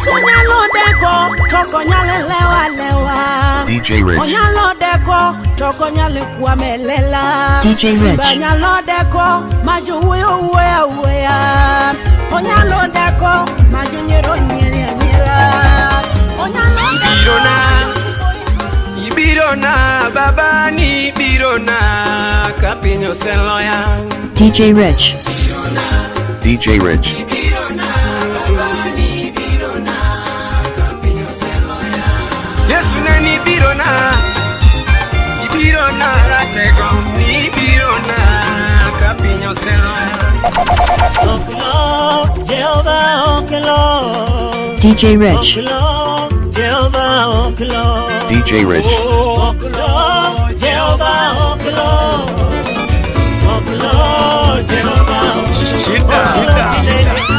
Yesu nyalo deko to ok onyal lewa lewa. DJ Rich. Onyalo deko to ok onyal kwame lela. DJ Rich. Simba nyalo deko ma jowuoyo wuoyo awuoya. Onyalo deko ma jonyiero nyiere anyiera. Onyalo deko. Ibirona, ibirona, baba ni ibirona, ka piny oseloya. DJ Rich. DJ Rich. Ibirona, baba ni ibirona, ka piny oseloya. Yesu ne ni ibirona, ibirona ratego, ni ibirona, ka piny oseloya. Okelo, Jehova okelo. DJ Rich. Okelo, Jehova okelo. DJ Rich. Okelo, Jehova okelo. Okelo, Jehova Shida, shida.